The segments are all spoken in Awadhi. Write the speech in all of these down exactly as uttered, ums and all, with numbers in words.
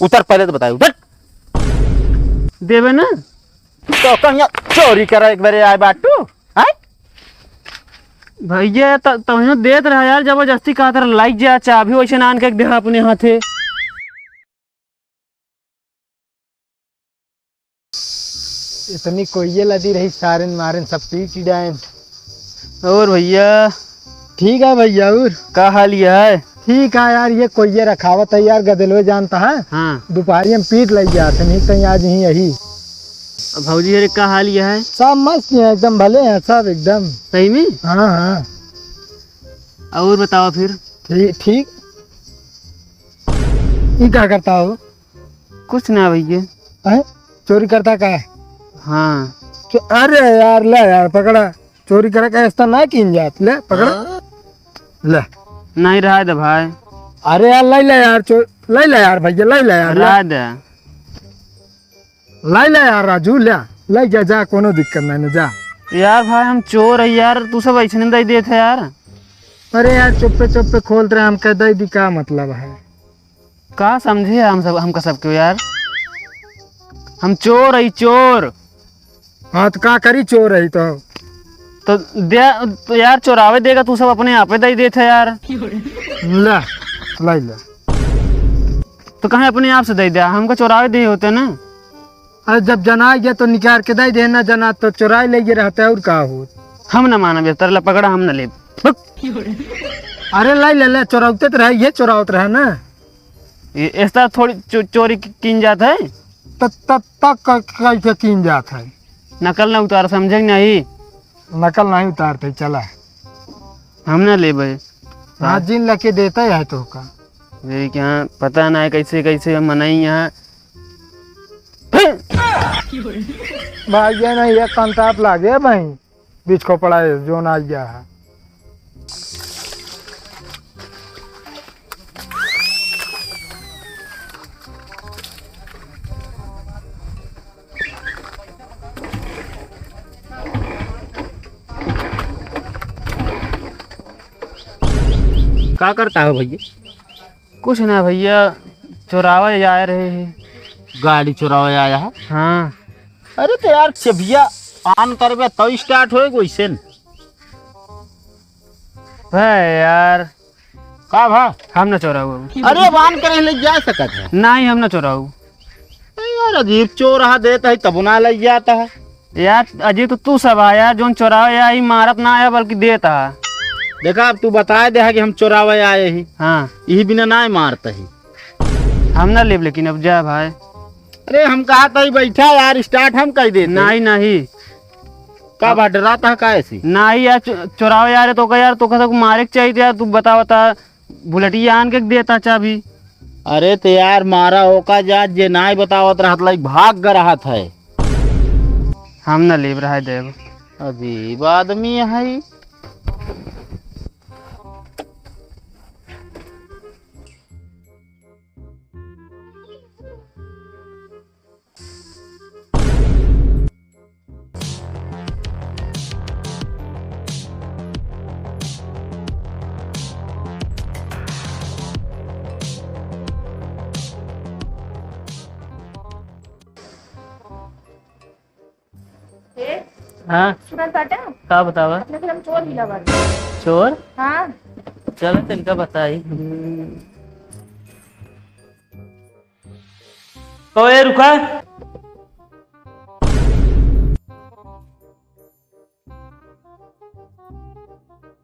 उतर, पहले तो बताए, उतर। देबे ना। तो कहिया चोरी करे एक बारे आए बाटू, हैं? भैया, त-, तोहियो देत रहा यार, जबरदस्ती कहत रहा, "लाइक जा, चाभी वैसे ना आन के देहा अपने हाथे।" इतनी कोइये लदी रही, सारेन मारेन सब पीट डायन। और भैया? ठीक है भैया, और? का हाल ये है? ठीक है यार, ये कोइये रखावत है यार, गदेलवे जानता है। हाँ। दोपहरिया में पीट लग जाते, नहीं कहीं आज ही यही। अब भौजी हरे का हाल ये है? सब मस्त हैं, एकदम भले हैं सब एकदम। सही में? हाँ, हाँ। और बताओ फिर? ठीक, ठीक। ये क्या करता हो? कुछ ना भैया। हैं? चोरी करता का है? हाँ। चो-, अरे यार, ले यार, पकड़ा। चोरी करे का ऐसा ना कीन जात। ले, पकड़ा। हाँ? ले। नहीं रहा दे भाई। अरे यार, ले ले यार, चो-, ले ले यार भैया, ले ले यार, ले। रहा दे। ले ले यार राजू, ले। ले जा, जा, कोनो दिक्कत नहीं, ले जा। यार भाई, हम चोर है यार, तू सब ऐसे नहीं दे देते यार। अरे यार, चुप्पे चुप्पे खोलत रहे, हम कह दे दी, का मतलब है? का समझे हम सब, हमका सबके यार? हम चोर हई, चोर। हाँ, तो का करी, चोर हई तो? तो दे, तो यार, चोरावे देगा तू सब अपने आपे दे देत है यार। ले, ले, ले। तो कहे अपने आप से दे दे, हमका चोरावे दे होते ना। अरे, जब जना गया तो निकाल के दे दे, ना जना तो चोराए ले गए रहते, और का हो? हम ना मानब, ये तरला पकड़ा, हम ना लेब। अरे, ले, ले, ले, चोरावते तो रहे, ये चोरावत रहे ना। ये इस तरह थोड़ी चो-, चोरी की-, कीन जात है। त-, त-, तब क-, कैसे कीन जात है? नकल ना उतार, समझे कि नहीं? नकल नहीं उतारते, चला। हम ना लेबे। हाँ, जिन लके देता है तो का। ये क्या पता ना है कैसे, कैसे हम मनाई यहाँ। भाई, ये नहीं, ये कंटाप लागे भाई। बीच खोपड़ा है, जोन आ गया है। का करता हो भैया? कुछ ना भैया, चोरावे आए रहे हैं। गाड़ी चोरावे आया है? हाँ। अरे तो यार, चबिया on करबे तो start होए वैसे न। है यार। का भा? हम ना चोराऊ अब। अरे, वान करे ले जा सकत है। नहीं, हम ना चोराऊ। ए यार, अजीब चोर हा देत है, तब ना लग जाता है। यार, अजीब तो तू सब है यार, जोन चोरावे या ही मारत ना है, बल्कि देत है। देखा, अब तू बताए दे है कि हम चोरावे आए ही। हाँ। यही बिना ना मारता ही। हम ना लेब, लेकिन अब जा भाई। अरे, हम कहा था ही बैठा यार, start हम कह देते। नहीं, नहीं। का अब बा, डराता है का ऐसी? नहीं यार, चो-, चोरावे यार, तो का यार, तो का सबको मारे के चाहिए यार, तू बता, बता, बुलेटिया आन के देता चाबी। अरे तो यार, मारा ओका जा, जे नाई बतावत रहत लाई, भाग ग रहत है। हम ना लेब रहा देब। अजीब आदमी है। ए, हाँ। सुनत बाटे? का बतावा? अपने घर में चोर मिला बाटे। चोर? हाँ। चल, तनिका बताई। ओ, ए, रुका।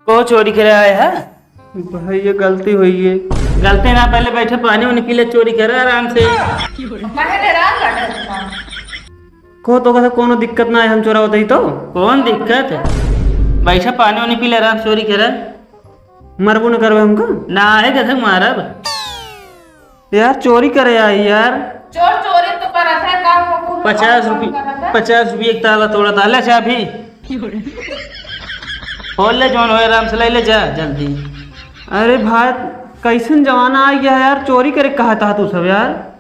को चोरी करे आए है? भाई, ये गलती हुई है। गलती ना, पहले बैठे पानी उनी पी ले, चोरी करे आराम से। काहे डरा बाटे? को तो कहता कोनो दिक्कत ना है, हम चोरावत ही तो। कौन दिक्कत है? बैठे पानी उनी पी ले, आराम से चोरी करे। मरबो न करबे हमको? ना है, कैसे मारब? यार, चोरी करे आई यार। चोर चोरी तो करत है, का वो कुल पचास रुपये, करत है? पचास रुपये एक ताला तोड़ा था। ले चाबी। खोल ले, जौन होए आराम से ले ले जा जल्दी। अरे भाई, कैसन जमाना आ गया है यार, चोरी करे कहा था तू सब यार।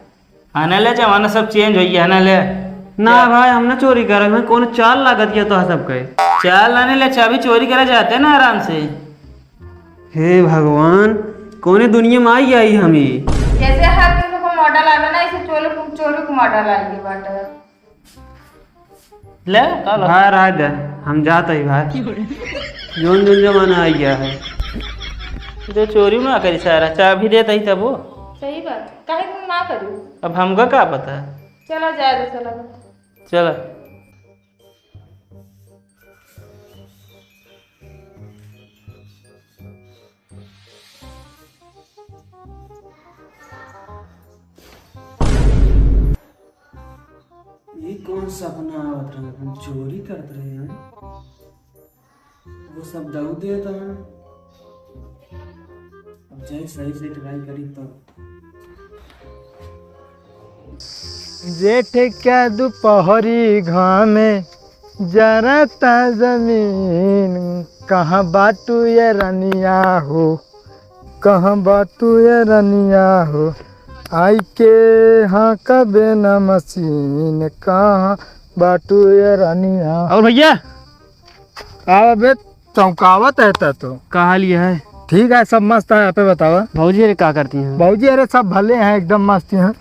हाँ ना ले, जमाना सब change हो गया है ना ले। ना क्या? भाई, हम ना चोरी करे, हमें कौन चाल लागत गया तो सब कहे। चाल आने ले, चाबी चोरी करे जाते ना आराम से। हे भगवान, कौने दुनिया में आई आई हम ई? जैसे हर किसी को डाला बना, इसे चोरी को, चोरी को मार डाला ये बाटा। ले, का ला? भाई, रह दे, हम जात ही भाई। जोन जोन जमाना आ गया है। जो चोरी ना करी सारा, चाबी देत ही तब वो। सही बात, काहे तुम ना करू? अब हमका का पता? चला जाए दे, चला। चला। ये कौन सपना आवत रहा? हम चोरी करत रहे हैं, वो सब दऊ देत हैं। अब जाए सही से ट्राई करी तो। जेठ के दुपहरी घामे जरता जमीन, कहाँ बाटू ये रनिया हो, कहाँ बाटू ये रनिया हो, आई के हाँ कबे न मशीन, कहाँ बाटू ये रनिया। और भैया, का बे, चौंकावत है त तो। का हाल ये है? ठीक है, सब मस्त है। आप बतावा। भौजी अरे का करती हैं? भौजी अरे सब भले हैं, एकदम मस्त हैं।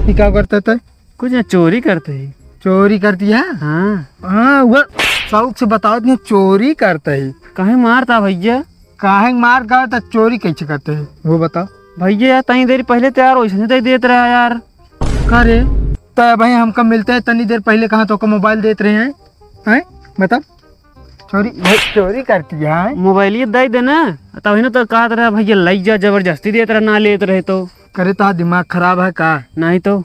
ये का करते थे? कुछ ना, चोरी करते ही। चोरी करती है? हाँ। हाँ, वो शौक से बतावत नहीं, चोरी करते ही। काहे मारता भैया? काहे मार का त चोरी कैसे करते ही, वो बताओ। भैया यार, तनी देर पहले तैयार वैसे नहीं देत रहा यार। का रे? त भाई हमका मिलते हैं तनी देर पहले, कहाँ तो का मोबाइल देत रहे हैं? हैं? बता। चोरी, भाई चोरी करती है, हैं? मोबाइल ये दे देना, तब ही ना तो कहत रहा भैया लई जा, जबरदस्ती देत रहा, ना लेत रहे तो। करे तो दिमाग खराब है का? नहीं तो।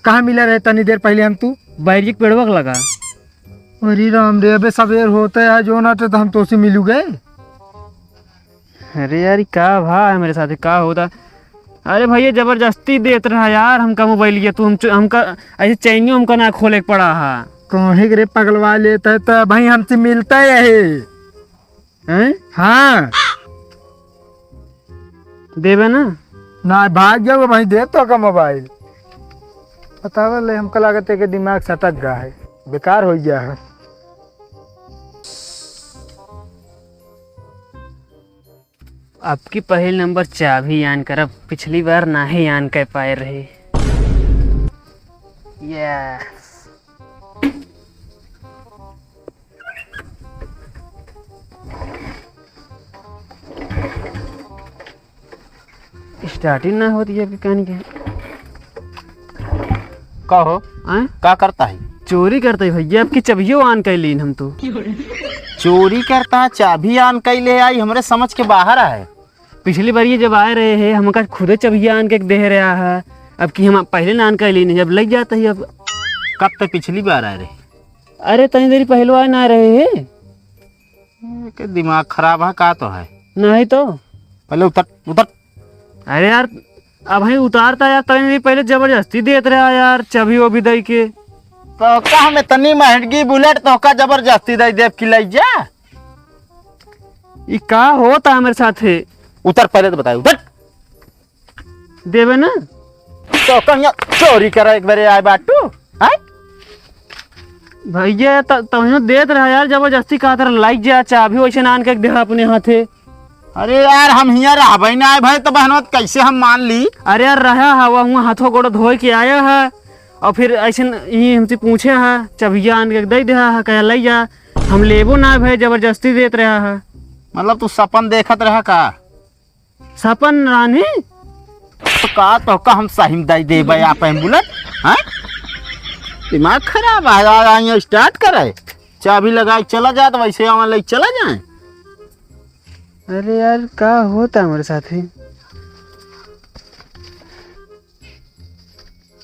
कहाँ मिला रहे तनी देर पहले हम तू? बैरिया के पेड़वा के लगा। अरे राम रे, अबे सवेर होते है जो ना तो हम तोसे मिलू गए। अरे यार, ई का भा है मेरे साथ, का होता? अरे भैया, जबरदस्ती देत रहा यार हमका मोबाइल, ये तू हम, हमका ऐसे चैनियो हमका ना खोले के पड़ा हा। काहे के रे पगलवा लेता है, तो भाई हमसे मिलता है ये। हैं? हाँ। देबे ना? ना, भाग जाओ भाई, दे तो का मोबाइल। बतावा ले, हमका लागत है कि दिमाग सटक गया है, बेकार हो गया है। अब की पहिल नंबर चाबी आन करब, पिछली बार नाहीं आन कर पाए रहे। यस। स्टार्टिंग ना होती है आपकी कहानी के। का हो? आय? का करता है? चोरी करता है भैया, आपकी चबियो आन कर लीन हम तो। चोरी करता है, चाबी आन कर ले आई, हमरे समझ के बाहर है। पिछली बार ये जब आए रहे हैं, हमका खुदे चबिया आन के दे रहा है। अब की हम पहले ना आन कर लीन, जब लग जाता है अब। कब तो पिछली बार आए रहे? अरे तनी देरी पहले आए ना रहे हैं। ए, के दिमाग खराब है का तो है? नहीं तो। पहले उतर, उतर। अरे यार, अब भाई उतारता यार, तनी भी पहले जबरदस्ती देत रहा यार, चाबी वाबी दई के। तो का हम इतनी महंगी बुलेट तो का जबरदस्ती दई देब कि लई जा? ई का होता है मेरे साथ है? उतर पहले तो बताई, उतर। देबे ना? तो कहिया चोरी करे एक बारे आए बाटू, हैं? भैया, त-, तभियो देत रहा यार, जबरदस्ती कहत रहा, "लाइक जा, चाबी वैसे ना आन के देहा अपने हाथे।" अरे यार, हम हियाँ रहबे ना आए भाई, तो बहनोत कैसे हम मान ली? अरे यार, रहा है, वह हुआँ हाथों गोड़ धोए के आया है, और फिर ऐसे न-, ये हमसे पूछे है, "चाबिया आन के दे देहा है, कहे लाई जा।" हम लेबो ना भाई, जबरदस्ती देत रहा है। मतलब तू सपन देखत रहा का? सपन रानी? तो का, तो का हम सही में दई देबे आप एम्बुलेंस? हैं? दिमाग खराब है यार, यहाँ स्टार्ट करे, चाबी लगाए चला जाए, तो वैसे यहाँ ले चला जाए। अरे यार, का होता हमारे साथ ही?